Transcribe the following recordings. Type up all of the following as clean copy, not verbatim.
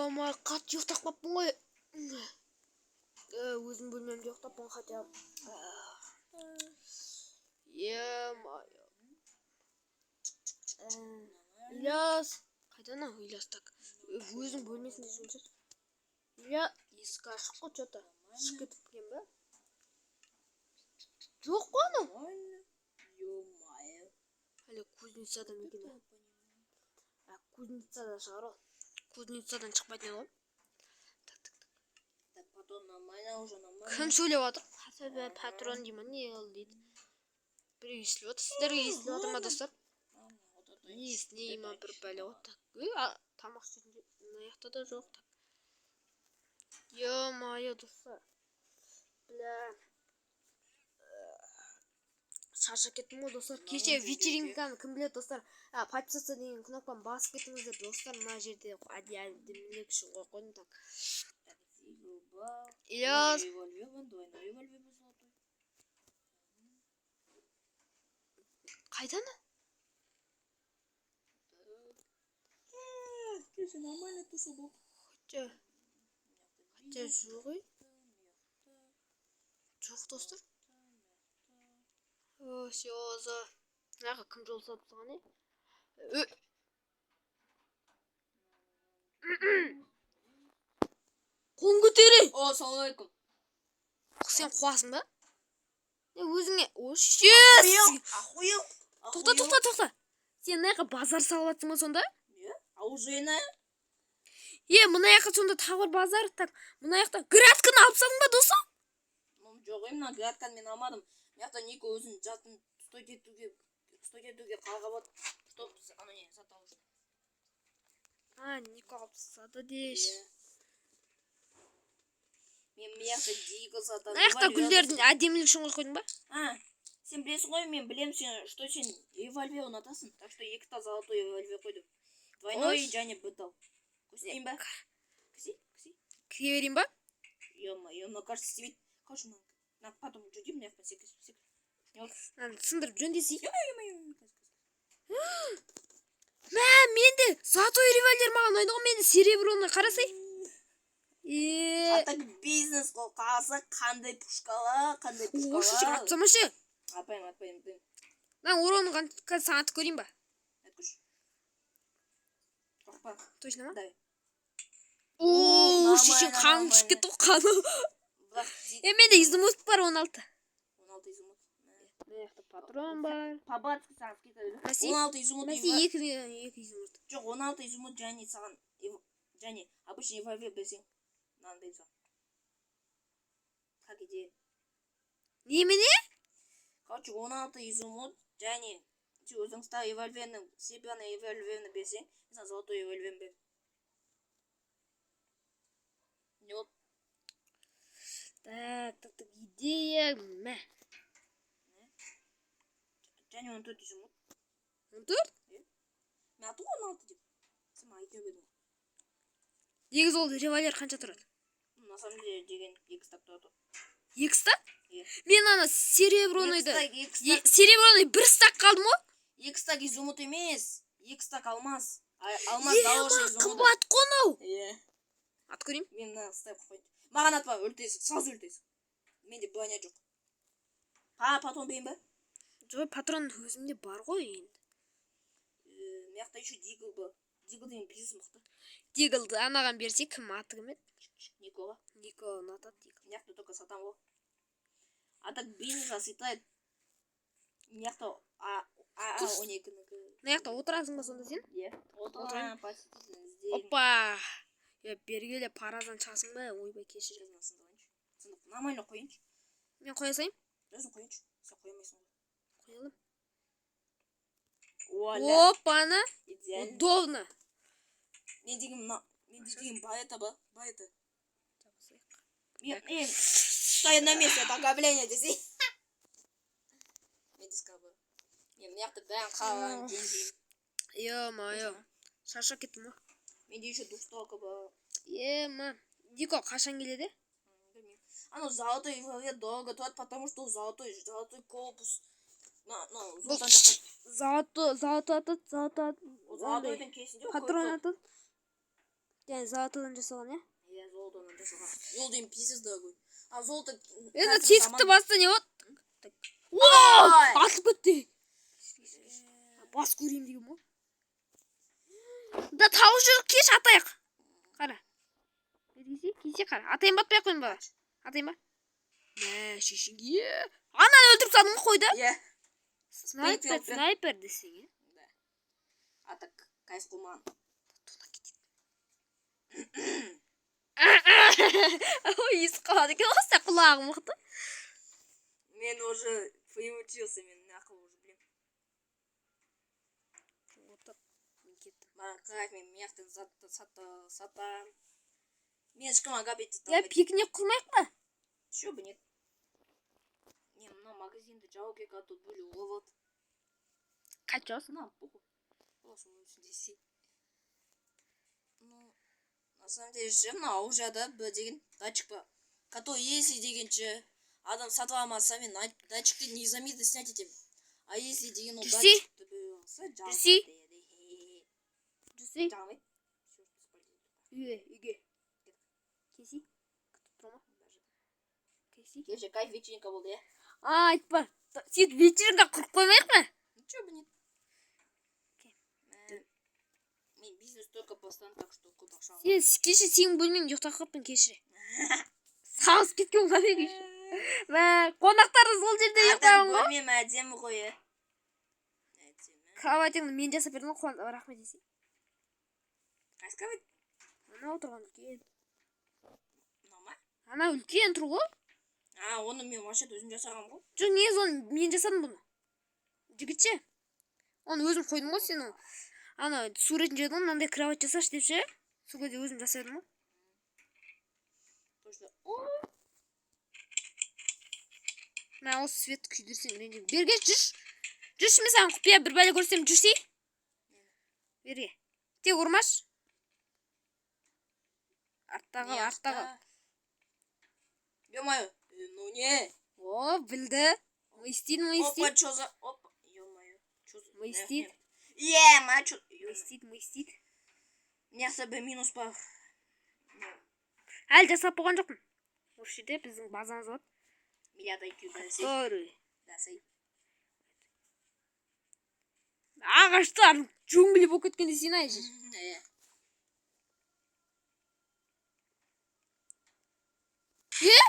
Ё-моё, қатты ұйықтап қалыппын ғой. Өзім бөлмемде ұйықтаппын хотя. Ё-моё. Ильяс, қайда анау Ильяс? Так, өзінің бөлмесінде жүрген шығар. Илья, есік ашық қой, че-то. Шығып кетіп ба? Жоқ қой анау. Нормально. Ё-моё. Әлі кузницада ма екен? А, кузницада шығар ол. Кузницадан шықпайтын еді ғой. Так, так, так. Так, потом нормально уже, нормально. Кім сөйлеп жатыр? Патрон дей ма, не ол дейді? Біреу естіліп жатыр. Сіздерге естіліп жатыр ма, достар? Ладно, вот это Не естілмей ма, бір бәле ғой. Так, тамақ ішетін жер мына жақта да жоқ. Так. Ё-моё, достар. Бля. Шаршап кеттім ғой, достар. Кеше вечеринканы кім біледі, достар? А, подписаться деген кнопканы басып кетіңіздер, достар. Мына жерде әдемілік үшін қойып қойдым. Так. Так, Дигл бар. Ильяс. Револьвер бар, двойной револьвер бар, золотой. Қайда анау? Все нормально, туса болды. Хотя жоқ ей. Жоқ, достар. О, сёза. Мына жаққа кім жол салып тастаған, е? Ö. Қолын көтер, ей! О, салам алейкум. Сен қуасың ба? Не өзіңе? О, шеше! Охуел? Тоқта, тоқта, тоқта. Сен мына жаққа базар салып жатсың ба сонда? Не? Оружейная? Е, мына жаққа сонда тағы бір базар. Так, мына жақта грядканы алып тастадың ба, досым? Ну, жоқ, ей, мына грядканы мен алмадым. Мына жақта Нико өзінің затын стоить етуге қалғып отыр. Чтоб ана не зат алу үшін. А, Нико алып тастады деш. Иә. Мен мына жақта дигл сатамын. Мына жақта револьвер. Гүлдердің әдемілік үшін қойып қойдың ба? А, сен білесің ғой, мен білемін сен, что сен револьвер ұнатасың. Так что екі та золотой револьвер қойдым. Двойной Ой. және бытал. Көрсетейін ба? Кісі, кісі. Кіре берейін ба? Ё-моё, мына, кажется, істемейді. Короче, мына потом жөндеймін, мына жақтан секір, секір. Не болды? Мынаны сындырып жөндесей. Ё-моё, қазір, қазір. Мә, менде золотой револьвер маған ұнайды ғой, менде серебряный, қарасай. Е, А так бизнес қой, қаласа қандай пушкалар, қандай осы пушкалар. Атсамашы. Атпаймын, атпаймын, атпаймын. Мына уронын қазір саған атып көрейін ба? Атқыш. Қорықпа. Точно ма? Давай. О, шеше, Нормально, қаным түсіп нормально. кетті ғой, қаным. Бірақ Е, менде изумруд бар 16. 16 изумруд. Мына жақта патрон бар. По-братски саған скидка беремін. Мәси? 16 изумруд. Мәси, екі изумруд. Жоқ, 16 изумруд және саған және обычный револьвер берсең, мынаны беремін саған. Как идея. Немене? Короче, 16 изумруд және сен өзің старый револьверні, серебряный револьверні берсең, мен саған золотой револьверін беремін. Не болды? Так, так, так, идея. Мә. Және 14 изумруд. 14? Мен аттым ғой 16 деп. Сен маған айтып едің. Негізі ол револьвер қанша тұрады? Ну, на самом деле деген екі стак тұрады. Екі стак? Иә. Мен ана серебряныйды Екі стак, екі стак, серебряный бір стак қалдым ғой. Екі стак изумруд емес. Екі стак алмаз. Алмаз Е, дороже ма, изумруда. қымбат қой мынау. Иә. Атып көрейін. Мен мына ұстай қойын. Маған атпа, өлтіресің, сразу өлтіресің. Менде броня жоқ. Па, патрон берейін ба? Жоқ, патрон өзімде бар ғой енді. Мына жақта еще дигл бар. Дигл деген пиздец мықты. Диглды анаған берсе, кім, аты кім еді? Никоға. Нико ұнатады дигл. Мына жақта только сатамын ғой. А так бизнес процветает. Мына жақта а Тұс. 12-нікі. Мына жақта отырасың ба сонда сен? Иә. Отырайын. Отырамын, посетитель іздеймін. Опа! Е, бері келе, паразан шығасың ба? Ойбай, кешір. Қазір сындырайыншы. Сындыр. Нормально қояйыншы. Мен қоя салайын. Өзің қояйыншы. Сен қоя алмайсың ғой. Қоя аламын. Вуаля. Опа-на! Идеально. Удобно. Мен деген мына, менде деген балета бар. Балета. Мен стой на месте, это ограбление десей. Мен диско бар. Мен мына жақта бәрін қараймын, жөндеймін. Ё-моё. Шаршап кеттім ғой. Менде еще двухстволка бар. Ема. Дико қашан келеді? Білмеймін. Анау золотой револьвер дорого тұрады, потому что ол золотой корпус. Мына Бұл золотан жасайды. Золото, золото атады, золото атады. Ол золотойдың кезінде ол Патрон көп атады. Және золотодан жасалған, иә? Иә, золотодан жасалған. Ол деген пиздец дорогой. А золото Енді қазір тесікті басса не болады? Ой! Атылып кетті. Бас көрейін деген ғой. Да тауып жүр, кеш атайық. Қара. Бері келсе, қара. Атайын ба, атпай ақ қояйын ба? Атайын ба? Мә, шешеңге. Ананы өлтіріп тастадың ғой қойды. Иә. Снайпер, Спрингфилдпен. снайпер десең, иә. Да. А так кайф қой маған. Ой, естіп қалады екен ғой, сен құлағың мықты. Мен уже приучился, мен нахуй уже білемін. Отыр. Мен кеттім. Маған кайф, мен мына затты сатам. Мен ешкім ограбить ете Я алмайды. пикник құрмайық па? Чё бы нет? Не, мына магазинді жабу керек, а то бөле ұрлап. Қайтып жабасың? На, похуй. Болсын өсін десе. Ну, на самом деле ше, мына аужада б деген датчик бар. Который если дегенше адам сатып алмаса, мен датчикті незаметно снять етемін. А если деген ол Жүрсей. датчикті біреу алса, жабып Жүрсей. кетеді. Жүрсей. Жағамайды. Всё, бесполезно. Үйге, үйге. Кесі. Күтіп тұр ма? Кесі. Кеше кайф вечеринка болды, иә? А, айтпа. Сөйтіп вечеринка құрып қоймайық па? Ничего бы нет. Окей. Мен бизнес только бастадым, так что көп ақша Сен кеше сенің бөлмеңде ұйықтап қалыппын кеше. Сағызып кеткен ғой мен кеше. Мә, қонақтар сол жерде ұйықтаған ғой. Бөлмем әдемі ғой, иә. Әдемі. Кроватіңді мен жасап бердім ғой, рахмет десең. Қайсы кровать? Ана отырған үлкен. Мынау ма? Ана үлкен тұр ғой. А, оны мен вообще өзім жасағанмын ғой. Жоқ, негізі оны мен жасадым бұны. Жігітше. Оны өзім қойдым ғой сенің. Ана суретін жібердің ғой, мынандай кровать жасашы деп ше. Сол кезде өзім жасадым ғой. Точно. О, Мә, осы светті күйдірсең ренжимін. Берге жүрші. Жүрші, мен саған құпия бір бәле көрсетемін, жүрсей. Берге. Тек ұрмашы. Артта қал, артта қал. Ё-моё. Ну не. О, білді. Ми істейді, ми Опа, істейді. чё за... Опа. Ё-моё. Чё за... Ми істейді, Е, ма, чё... ми істейді, ми істейді. Мына жақта бір минус бар. Әлі жасап болған жоқпын. Осы жерде біздің базамыз болады. Миллиард IQ дәсей. Который. Дәсей. Ағаштар джунгли болып кеткен десең ай жер. Е. Е?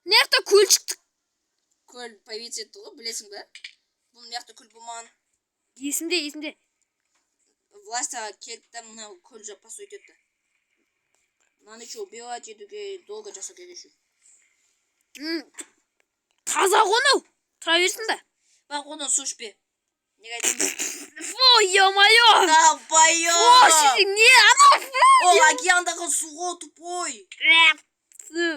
Мына жақта көл шықты. Көл появиться етті ғой, білесің бе? Бұл мына жақта көл болмаған. Есімде, есімде. Власть келді да мына көл построить етті. Мынаны еще убивать етуге долго жасау керек еще. Таза ғой анау. Тұра берсін да. Бірақ одан су ішпе. Неге айтамын? Фу, ё-моё. Долбоёб! Фу, шешең не анау, фу. Ол океандағы су ғой, тупой. Фу.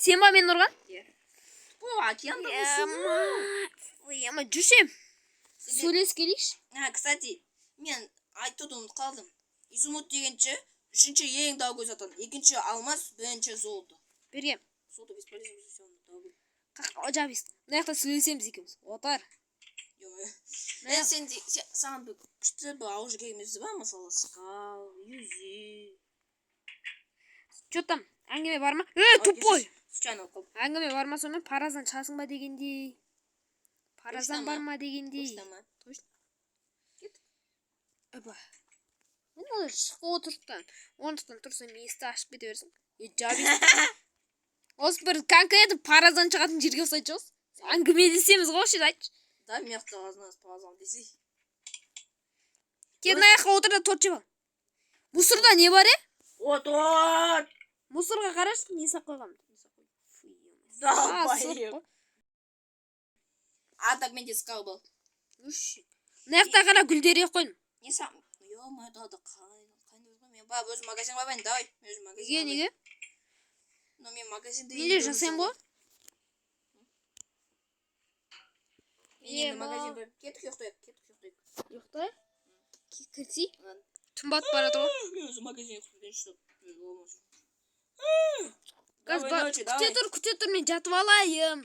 Сен ба мені ұрған? Тупой, океандағы су ғой. Фу, ема, жүрші. Сөйлесіп келейікші. А, кстати, мен айтуды ұмытып қалдым. Изумруд дегенше үшінші ең дорогой сатан. Екінші алмаз, бірінші золото. Берген. Золото бесполезно, все равно дорогой. Жап есікті. Мына жақта сөйлесеміз екеуміз. Отыр. Ё-моё. Мына Е, сен, саған бір күшті бір оружие керек емес па? Мысалы, скал, юзи. Че там? Әңгіме бар ма? Е, тупой. Случайно алып қалдым. Әңгіме бар ма сонымен? Параздан шығасың ба дегендей. Параздан Точно ма? бар ма дегендей. Точно ма? Точно. Опа. Мен ол шығып отырықтан. Орындықтан тұрсам есікті ашып кете берсің. Е, жап есікті. Осы бір конкретно параздан шығатын жерге ұқсайтын шығарсың. Әңгімелесеміз ғой осы жерде, айтшы. Да, мына жақта қазына паразан десей. Кел, мына жаққа отыр да торт жеп ал. Мусорда не бар, е? Отыр! Мусорға қарашы, не салып қойғанмын. Фу, Долбоеб. А так менде скал был. Үш. Мына жақта қара, гүлдер егіп қойдым. Не сам... Ё-моё, да, қалай қайда мен барып өзім магазинге барайын, давай. Мен өзім магазинге Неге, неге? Но мен магазинде Мен де жасаймын ғой. Мен енді Ема. магазин барып кеттік, ұйықтайық, кеттік, ұйықтайық. Ұйықтайық. Кірсей. Ладно. Түн батып бара жатыр ғой. Мен өзім магазин ұйықтап кетейінші, чтоб болмасын. Қазір Давай, ночи, күте давай. тұр, күте тұр, мен жатып алайын.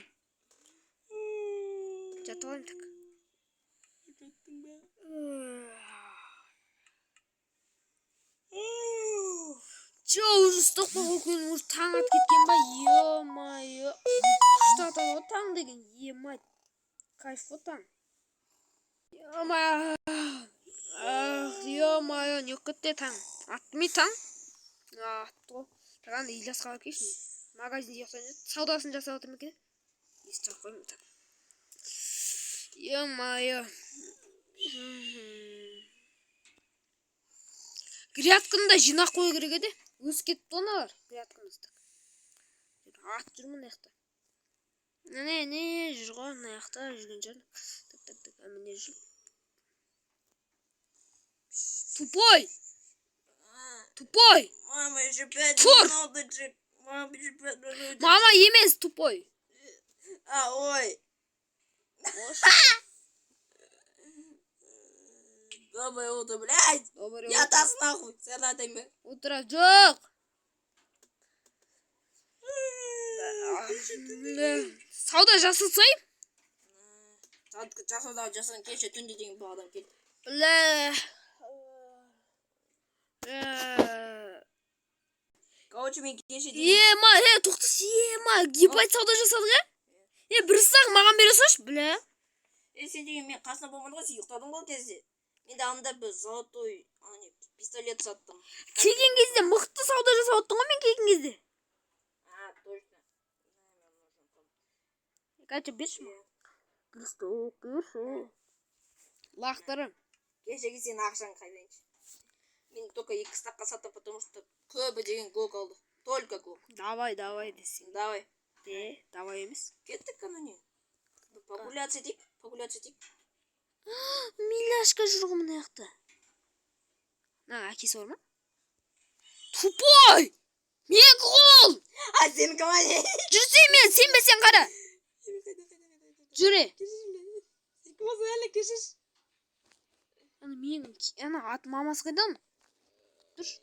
Жатып алайын так. Жаттың ба? Че, уже стопқа қойып келдім, уже таң атып кеткен ба? Ё-моё, күшті атады ғой таң деген. Ё, кайф қой таң. Ё-моё, ах, ё-моё, не болып кетті? Таң атты ма? Таң атты ғой. Так, анда Ильясқа барып келейінші. Магазинде ұйықтайын, саудасын жасап жатыр ма екен? Есік жауып қоямын. Так, ё-моё. Грядканы да жинап қою керек еді, өсіп кетіпті ғой мыналар. Грядкамыз. Так, ат жүр мына жақта. Не, не жүр ғой мына жақта? Жүрген шығар. Так, так, так, а, міне жүр. Тупой, тупой. Мама, еще 5 Тұр! минуточек. Мама, еще 5 минуточек. Мама емес, тупой. А, ой. Доброе утро, блядь. Доброе Я утро. Тас нахуй. Сен айтайын ба? Утро жоқ. Сауда жасасайын. Жасауда жасаған. Кеше түнде деген бұл адам келді. Бля. Э, Короче, мен кеше деген Ема, е, тоқташы, ема, ебать, сауда жасадық, е? Е, бір сақ маған бере салшы, бля. Е, сен деген мен қасында болмадың ғой, сен ұйықтадың ғой ол кезде. Мен де анда бір золотой ана не пистолет саттым. Келген кезде мықты сауда жасап оттың ғой мен келген кезде. А, точно. Короче, берші маған. Листок, берші. Лақтырым. Кешегі сенің ақшаң қайдайыншы? Мен только екі стакқа саттым, потому что көбі деген глок алды. Только глок. Давай, давай десең. Давай. Де, давай емес. Кеттік ана не? Погуляться етейік, погуляться етейік. Миляшка жүр ғой мына жақта. Мына әкесі бар ма? Тупой! Менікі қол! А, сенікі ма не? Жүрсе мен, сенбесең қара. Жүре. Сенікі болса әлі кешірші. Ана менің, ана ат мамасы қайда оның? Тұршы.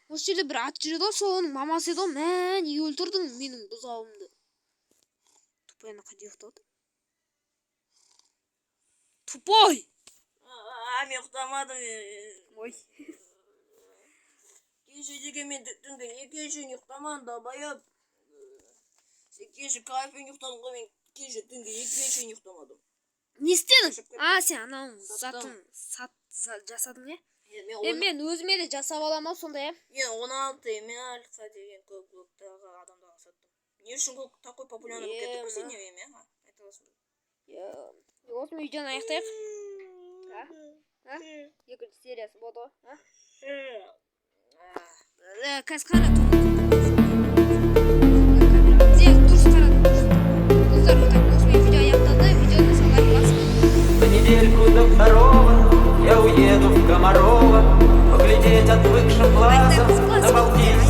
Осы жерде бір ат жүреді ғой, сол оның мамасы еді ғой. Мә, неге өлтірдің менің бұзауымды? Тупой, ана қайда ұйықтап отыр? Тупой! А, мен ұйықтамадым. Ой. Кеше деген мен түнгі 2-ге шейін ұйықтамадым, долбоеб. Сен кеше кайфпен ұйықтадың ғой, мен кеше түнгі 2-ге шейін ұйықтамадым. Не істедің? Шашып кеттім. А, сен анауың Саттым. затын сат жасадың, иә? Е, мен Е, мен өзіме де жасап аламын ау сондай, иә? Мен 16 эмеральдқа деген көп глоктағы адамдарға саттым. Не үшін глок такой популярный болып кетті Е, последнее время, а? Айта аласың ба? Осымен видеоны аяқтайық. А? А? Екінші сериясы болды ғой. А? Э, қазір қара. Дұрыс қара, дұрыс. Достар, так, осымен видео аяқталды. Видеоны лайк басып За недельку до второго я уеду в Комарово, поглядеть отвыкшим глазом на Балтийский.